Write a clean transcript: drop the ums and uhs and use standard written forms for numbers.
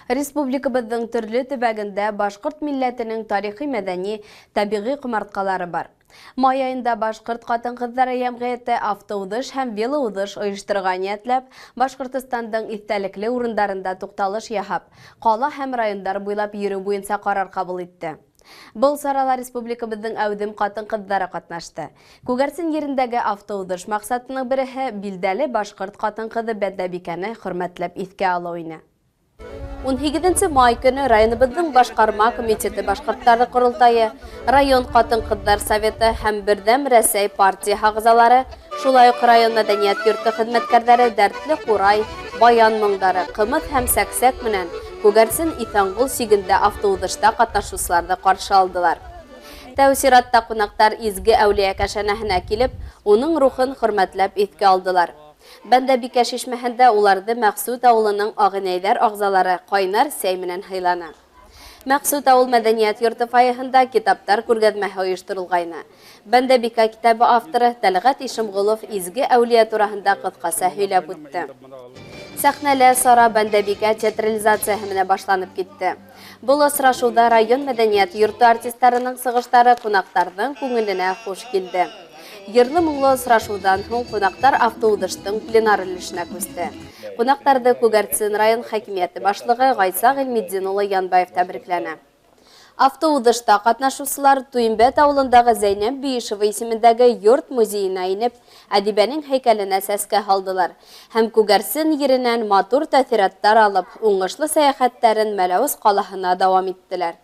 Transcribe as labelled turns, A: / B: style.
A: Республикабыҙҙың төрлө төбәгендә башҡорт милләтенең тарихи-мәҙәни, тәбиғи ҡомартҡалары бар. Май айында башҡорт ҡатын-ҡыҙҙары йәмғиәте автоуҙыш һәм велоуҙыш ойошторорға ниәтләп, Башҡортостандың иҫтәлекле урындарында туҡталыш яһап, ҡала һәм райондар буйлап йөрөү буйынса ҡарар ҡабул итте. Был сарала республикабыҙҙың әүҙем ҡатын-ҡыҙҙары ҡатнашты. Күгәрсен ерендәге автоуҙыш маҡсатының береһе билдәле башҡорт ҡатын-ҡыҙы Бәндәбикәне хөрмәтләп иҫкә алыу ине. 18 май көнө районыбыҙҙың башҡарма комитеты башҡорттары ҡоролтайы, район ҡатын-ҡыҙҙар советы һәм Берҙәм Рәсәй партияһы ағзалары, шулай уҡ район мәҙәниәт йорто хеҙмәткәрҙәре дәртле ҡурай, баян моңдары, ҡымыҙ һәм сәксәк менән Күгәрсен Иҫәнғол сигендә автоуҙышта ҡатнашыусыларҙы ҡаршы алдылар. Тәү сиратта ҡунаҡтар изге әүлиә кәшәнәһенә килеп, уның рухын хөрмәтләп иҫкә алдылар. Бәндәбикә шишмәһендә уларҙы Мәҡсүт ауылының ағинәйҙәр ағзалары ҡайнар сәй менән һыйланы. Мәҡсүт ауыл мәҙәниәт йорто фойеһында китаптар күргәҙмәһе ойошторолғайны. Бәндәбикә китабы авторы Тәлғәт Ишемғолов изге әүлиә тураһында ҡыҫҡаса һөйләп үтте. Сәхнәлә сара Бәндәбикә театрализацияһы менән башланып китте. Был осрашыуҙа район мәҙәниәт йорто артистарының сығыштары ҡунаҡтарҙың күңеленә хуш килде. Йырлы моңло осрашыуҙан һуң ҡунаҡтар автоуҙыштың пленар өлөшөнә күсте. Ҡунаҡтарҙы Күгәрсен район хакимиәте башлығы Ғайса Ғилметдин улы Янбаев тәбрикләне. Автоуҙышта ҡатнашыусылар Туйымбәт ауылындағы Зәйнәб Биишева исемендәге йорт музейына инеп, әҙибәнең һәйкәленә сәскә һалдылар һәм Күгәрсен еренән матур тәьҫораттар алып, уңышлы сәйәхәттәрен Мәләүез ҡалаһына дауам иттеләр.